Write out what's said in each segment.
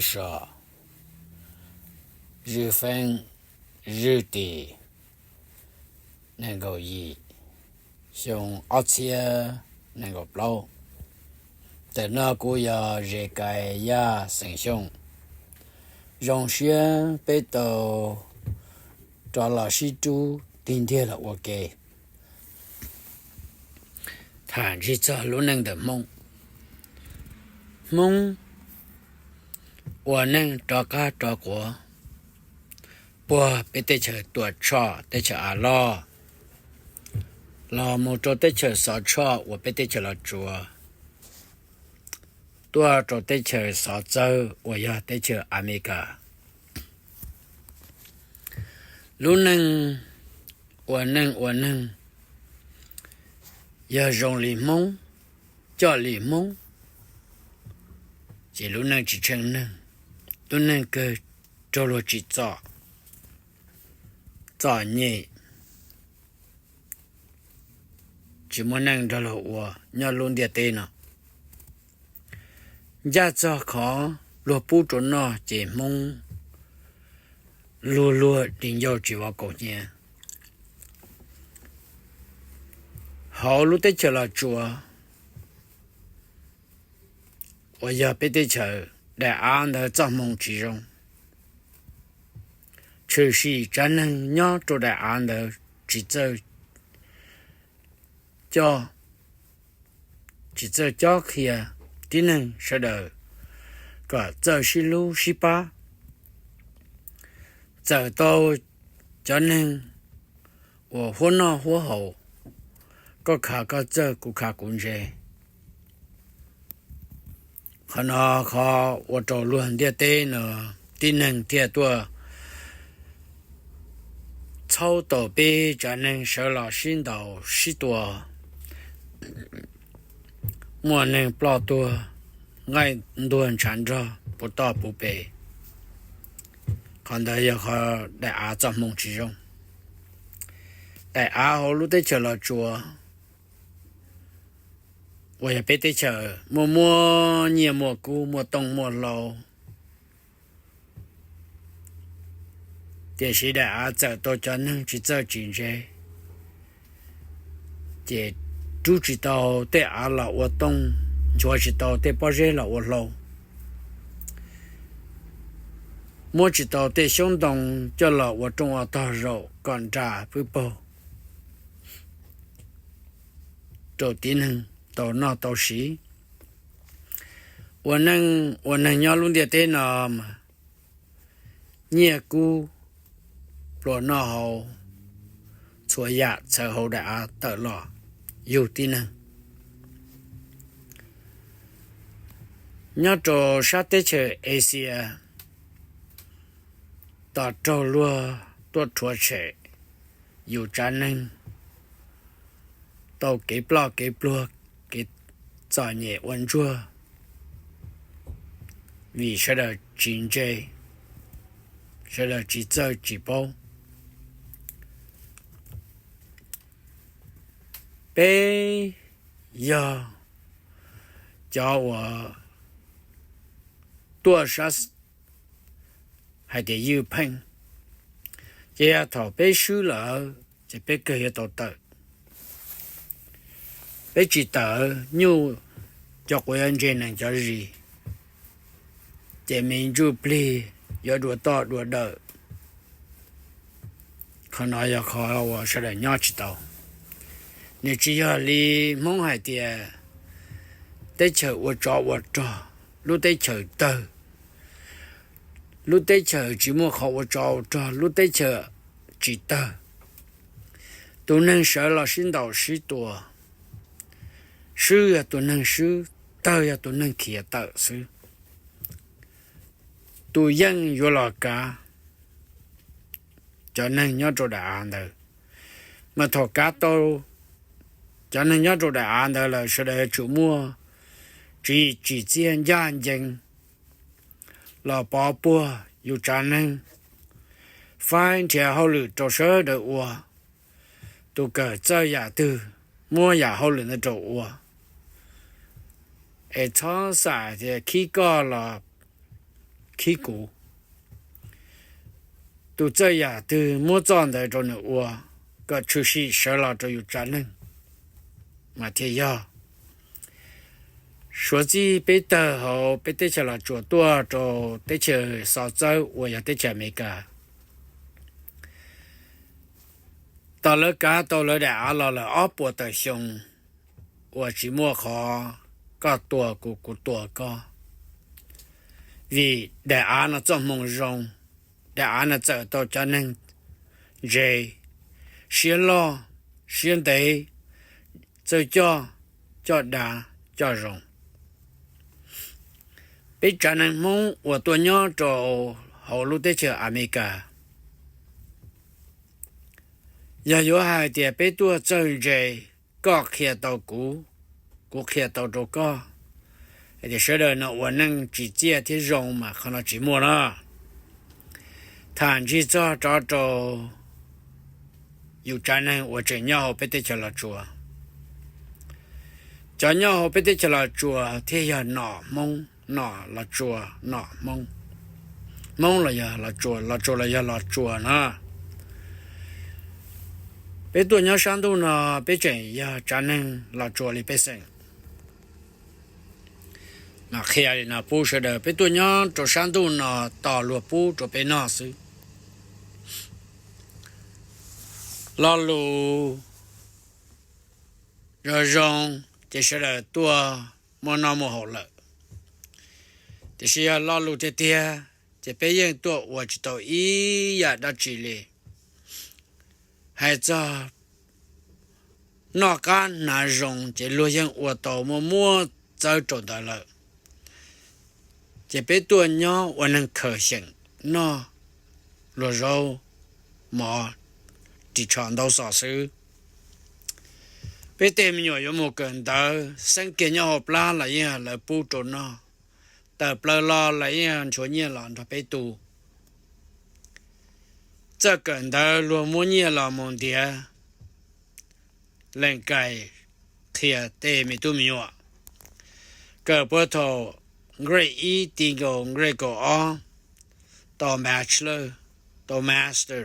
So, zwj feeb, zwj tim, nees nkaum yim, xyoo ob txhiab nees nkaum plaub. Ntawm no kuv yog Zes Kais Yaj xeem Xyooj. Zoo siab peb tau rov los sib rub tig ntiag los ua ke tham ntsig txog lub neej ntawm Hmoob. Hmoob ua neej rov qab rov quav, puag peb teb chaws Tuam Tshoj teb chaws Av Loj los mus rau teb chaws Xov Tshoj uas peb teb chaws Los Tsuas, tuaj rau teb chaws Xov Txawb uas yog teb chaws Amelikas. Lub neej ua neej ua neeg yog zoo li Hmoob, coj li Hmoob, ces lub neej tsis tsheej neeg, lub neej kawg raug luag tsim txom, txom nyem, tsis muaj neej nrog luag ua nyob lub ntiaj teb no. Ncaj txog qhov luag pub rau noj ces Hmoob luag luag di ncauj tsis vov kaus hnyiab. Hauv lub teb chaws Los Tsuas uas yog peb teb chaws, daim av ntawd txoj hmoo tsis zoo, tshwm sim tsav neeg nyob rau daim av ntawd tsis txawj coj, tsis txawj cob qhia tib neeg sawv daws kom txawj sib hlub sib pab. Txawm tau cov neeg uas huab noj huab haus, koj khav koj txawj kuv khav kuv ntse. Qhov no qhov ua rau luag ntiaj teb no tib neeg thiaj tuaj txhaub tau peb tsav neeg sawv los sib ntaus sib tua, muaj neeg ploj tuag, nqaij ntuag ntshav nrog puv toj puv pes. Qhov ntawd yog qhov daim av txoj hmoo tsis zoo. Daim av hauv lub teb chaws Los Tsuas uas yog peb teb chaws muaj muaj nyiaj muaj kub muaj tooj muaj hlau, tiam sis daim av txawm tau cov neeg tsis txawj tsis ntse, ces rub tsis tau tej av los ua tooj, nchuav tsis tau tej pob zeb los ua hlau, muab tsis tau tej xyoob ntoo coj los ua rooj ua tog zaum kom nra pwb paug rau tib neeg tau noj tau siv. Ua neej ua neeg nyob lub ntiaj teb no mas nyiaj kub pluas noj haus, txhua yam txhawv hauv daim av tawm los yug tib neeg. Nyob rau sab teb chaws Asia, tos raug luag tuaj rhuav tshem yus tsav neeg, tau kev ploj kev pluag, kev txom nyem ua ntsuag, vim sawv daws tsis ntse, sawv daws tsis txawj tsis paub. Peb yog cov uas tuaj sab hais tias ywj pheej, ces yog thaum peb swb lawm ces peb kawg yuav tau tawm. Peb tsis tawm nyuj, cov quav yuav ntse nees cov zis, ces me ntsuj plig yuav dua toj dua dawm. Qhov no yog qhov uas sawv daws nyob tsis tau. Nws tsis yog li Hmoob hais tias teb chaws ua tsov ua rog, lub teb chaws tawg, lub teb chaws tsis muaj qhov ua tsov ua rog, lub teb chaws tsis tawg. Tus neeg sawv los sib ntaus sib tua, swb yog tus neeg swb, tawg yog tus neeg khiav tawm xwb. Tus yeej yuav los kav cov neeg nyob rau daim av ntawd, mas thaum kav tau cov neeg nyob rau daim av ntawd lawm sawv daws yuav tsum muaj tswv yim tsim txiaj ncaj ncees los pov puag yus tsav neeg, faib nrhiav hauj lwm rau sawv daws ua. Tus kawm txawj yam twg, muab yam hauj lwm ntawd rau ua, es txhob xam tias khib koj los khib kuv. Tus txawj yam twg muab txoj ntawd rau nws ua kom tshwm sim sawv los rau yus tsav neeg mas thiaj yog. Suav txij peb tawg hauv peb teb chaws Los Tsuas tuaj rau teb chaws Xov Txawb uas yog teb chaws Amelikas, tos lawv kav tau lawv daim av los lawm ob puas tawm xyoo uas tsis muaj qhov koj tua kuv kuv tua koj, vim daim av no txoj hmoo zoo, daim av no txawm tau cov neeg ntse, siab loj, siab ntev, txawj coj, coj dav, coj zoo. Peb tsav neeg Hmoob uas tuaj nyob rau hauv lub teb chaws Amelikas, yog yuav hais tias peb tuaj txawj ntse, koj qhia tau kuv, kuv qhia tau rau koj, hais tias sawv daws no ua neej tsim txiaj thiab zoo mas qhov no tsis muaj na. Tham ntsig txog rov rau yus tsav neeg uas tseem nyob hauv peb teb chaws Los Tsuas. Cov nyob hauv peb teb chaws Los Tsuas thiaj yog nom Hmoob, nom Los Tsuas, nom Hmoob. Hmoob los yog Los Tsuas, Los Tsuas los yog Los Tsuas na. Peb tuaj nyob sab ntuj no, peb tseem yog tsav neeg Los Tsuas li pej xeem. Mas qhia li no pub sawv daws, peb tuaj nyob rau sab ntuj no tos luag pub rau peb noj xwb. Lo lus zoo zoo ces sawv daws tuaj muaj noj muaj haus lawm. Tiam sis yog lo lus tiag tiag ces peb yeej tuaj ua tsis tau ib yam dab tsi li. Hais txog noj qab hnav zoo ces luag yeej ua tau muaj muaj txawb rau ntawd lawm. Ces peb tuaj nyob ua neeg khaws xyeem noj luag zaub mov ris tsho ntaub xov xwb. Peb tej me nyuam yuav mus kawm ntawv xeeb kiag nyob hauv plab los yeej lawv pub rau noj, tawm plaws los los yeej nchuav nyiaj los nrog peb tu. Txawj kawm ntawv luag muab nyiaj los mus ntiav lees kais qhia tej me tub me nyuam. Kawm puag thaum grade ib ti nkaus grade kaum ob, tau bachelor, tau master,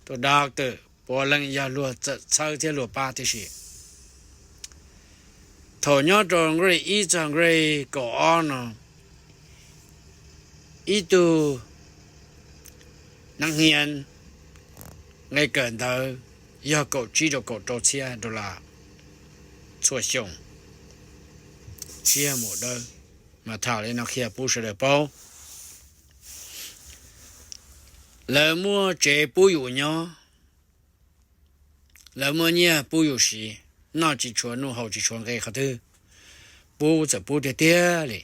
tau doctor, puav leej yog luag txawm txhawb thiab luag pab tib si. Thaum nyob rau grade ib txog grade kaum ob no, ib tug nab hnia nqe kawm ntawv yog kaum tsib rau kaum rau txhiab dollar txhua xyoo, tsis yog mus dawb. Mas tham li no qhia pub sawv daws paub. Lawv muaj tsev pub yus nyob, lawv muaj nyiaj pub yus siv, noj tsis tshuav nuj haus tsis tshuav nqe qhov twg, pub txawm pub tiag tiag li.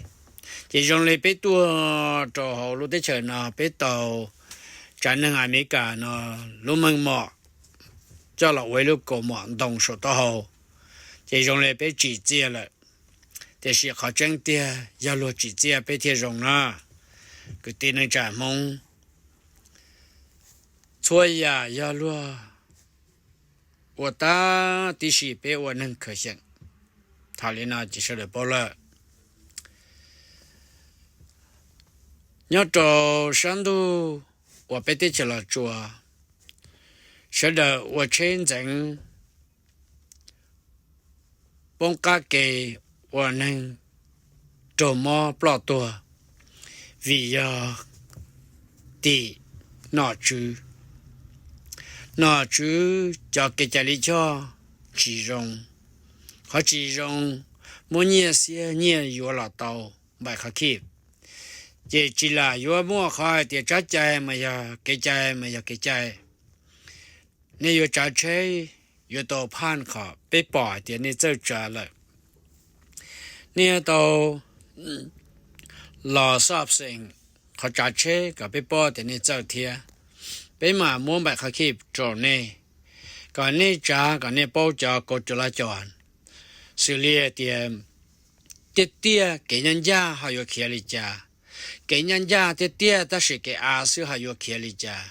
Ces zoo li peb tuaj rau hauv lub teb chaws no peb tau tsav neeg Amelikas no lub meej mom coj los ua ib lub kaus mom ntoo saum taub hau, ces zoo li peb tsim txiaj lawm. Tiam sis qhov tseeb tiag yog luag tsim txiaj peb thiaj zoo na. Kwv tij neej tsa Hmoob, txhua yam yog luag ua tab tib si, peb ua neeg khaws xyeem. Tham li no ces sawv daws paub lawm. Nyob rau sab ntuj uas peb teb chaws Los Tsuas, sawv daws ua tsheb ntxeev poob qab ke, ua neeg raug mob ploj tuag vim yog tim nom tswv. Nom tswv cov kev cai lij choj tsis zoo. Qhov tsis zoo, muab nyiaj xiab nyiaj yuav los tau npaim qhov khib, ces tsis lam yuav muaj qhov hais tias tsab cai mas yog kev cai mas yog kev cai. Nej yuav tsav tsheb yuav tau phaj qhov peb pom hais tias nej txawj tsav lawm. Nej yuav tau los xob xeem qhov tsav tsheb kom peb paub tias nej txawj thiab. Peb mam muab npaim qhov khib rau nej, kom nej tsav kom nej paub cov kaus cov laj cos, xws li hais tias tiaj tiaj kev ncaj ncaj ho yuav khiav li cas, kev ncaj ncaj tiaj tiaj tab sis kev av xwb ho yuav khiav li cas,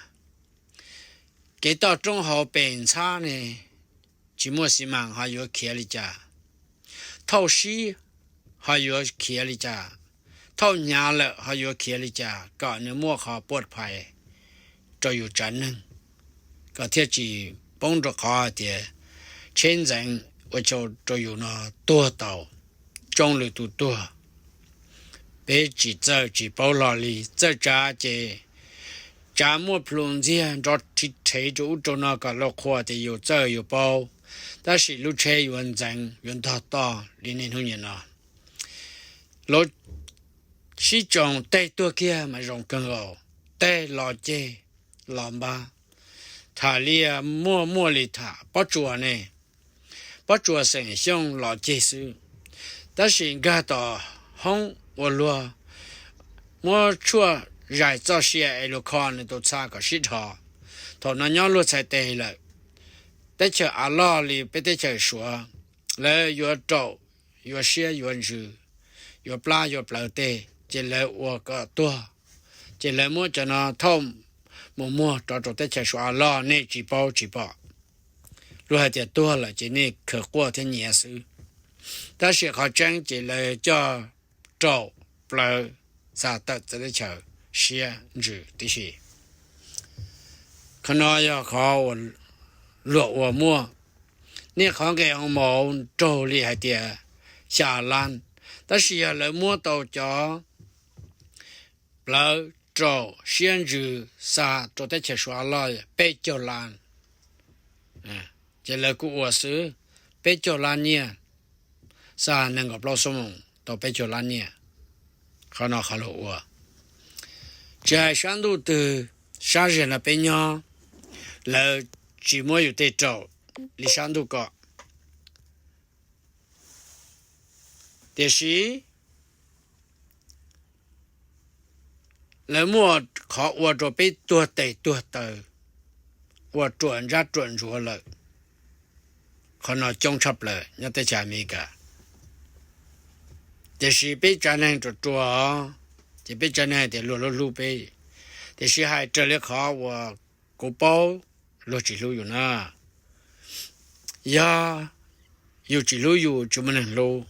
kev toj roob hauv pes ntxhab ne, tsis muaj xi mas ho yuav khiav li cas, thauj sib ho yuav khiav li cas, thauj hnyav lawm ho yuav khiav li cas kom nws muaj qhov puaj phais rau yus tsav neeg, kom thiaj tsis poob rau qhov hais tias tsheb ntxeev ua rau yus no tuag tau, tsoob lwm tus tuag. Peb tsis txawj tsis paub hlo li, txawj tsav ces tsav muaj plhus ntxiag nrov rhiv rhev rau ub rau no kom luag qhuas tias yus txawj yus paub, tab sis lub tsheb yuav ntxeev yuav ntog toj li niaj hnub niaj no. Lawv sib tsoos, teg tuag kiag mas zoo kawg nkaus, teg los ceg los npab. Tham li muaj muaj li tham pob tsuas ne, pob tsuas xeem Xyooj los ceg xwb, tab sis nkag tom hoob ua luag, muab tshuaj zais txoj sia es luag kho nws tus txha kom sib dhos. Thaum no nyob luag txhais tes lawm, teb chaws av loj li peb teb chaws Suav, lawv yuav raum, yuav siab yuav ntsws, yuav plab yuav plawv tej, ces lawv ua kom tuag, ces lawv muab cov no thauj mus muag rov rau teb chaws Suav av loj, nej tsis paub tsis pom. Luag hais tias tuag lawm ces nej khaws quaj thiab nyiav xwb, tab sis qhov tseeb ces lawv coj raum plawv xa tawm txawv teb chaws siab ntsws tib si. Qhov no yog qhov uas luag ua muaj. Nej qhov nqe hoo maum raug li hais tias xya lab, tab sis yog lawv muab tau cov plawv raum siab ntsws xa rau teb chaws Suav av loj peb caug lab, ces lawv kuj ua xwb, peb caug lab nyiaj, xa nees nkaum plaub xuab moos tau peb caug lab nyiaj. Qhov no qhov luag ua. Tsis hais sab ntuj twg, sab zeg no peb nyob, lawv tsis muab yus tej raum li sab ntuj kom. Tiam sis lawv muaj qhov ua rau peb tuag tes tuag taw, ua ruam ntsab ruam ntsuav lawm. Qhov no coob tshaj plaws nyob teb chaws Amelikas. Tiam sis peb tsav neeg ruam ruam, ces peb tsav neeg tias luag hlub hlub peb. Tiam sis hais raws li qhov uas kuv paub, luag tsis hlub yus na. Yog yus tsis hlub yus, tsis muaj neeg hlub.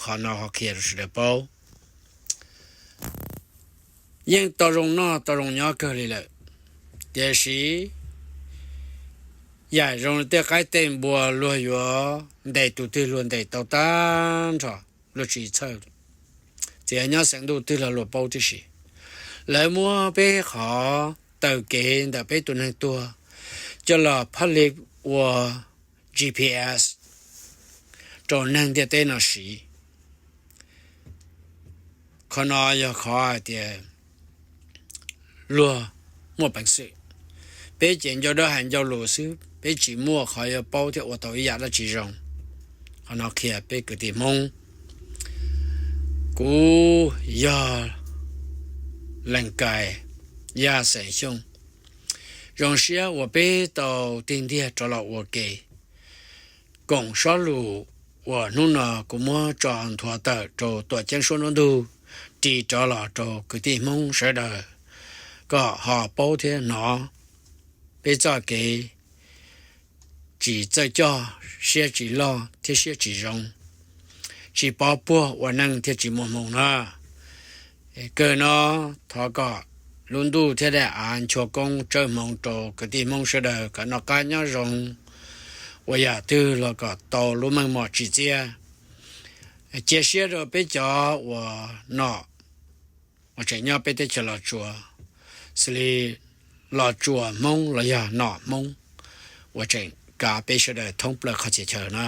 Qhov no ho qhia rau sawv daws paub. Yeej tau zoo noj tau zoo nyob kawg li lawm, tiam sis yaim zoo li tej qaib tej npua luag yuav ntes tus twg luag ntes tau tag nrho, luag tsis txhawj. Txawm nyob xeev ntuj twg los luag paub tib si. Lawv muab peb qhov taw kev ntawm peb tus neeg tuag coj los phaj li ua G P S rau neeg ntiaj teb no siv. Qhov no yog qhov hais tias luag muaj peev xwm. Peb ces ncau dawb hais ncau lus xwb, peb tsis muaj qhov yuav paub thiab ua tau ib yam dab tsi zoo. Qhov no qhia peb kwv tij Hmoob. Kuv yog Leej Kais, Yaj Xeem Xyooj. Zoo siab uas peb tau tig ntiag rov los ua ke koom sob lus uas hnub no kuv muab tso nthuav tawm rau tuam ceeb suab nruab ntug, ris rov los rau kwv tij Hmoob sawv daws kom ho paub thiab hnov peb txoj kev tsis txawj coj, siab tsis loj thiab siab tsis zoo, tsis pov puag ua neej thiaj tsis muaj hmoo na. Kawg no, thov kom lub ntuj thiab daim av nchuav koob tsawb hmoov rau kwv tij Hmoob sawv daws kom noj qab nyob zoo, ua yam twg los kom tau lub meej mom tsim txiaj. Cia siab rau peb cov uas nom uas tseem nyob peb teb chaws Los Tsuas, xws li Los Tsuas Hmoob los yog nom Hmoob uas tseem kav peb sawv daws thoob plaws qhov txhia chaw na.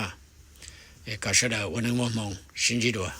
Kom sawv daws ua neej muaj hmoo, sib ntsib dua.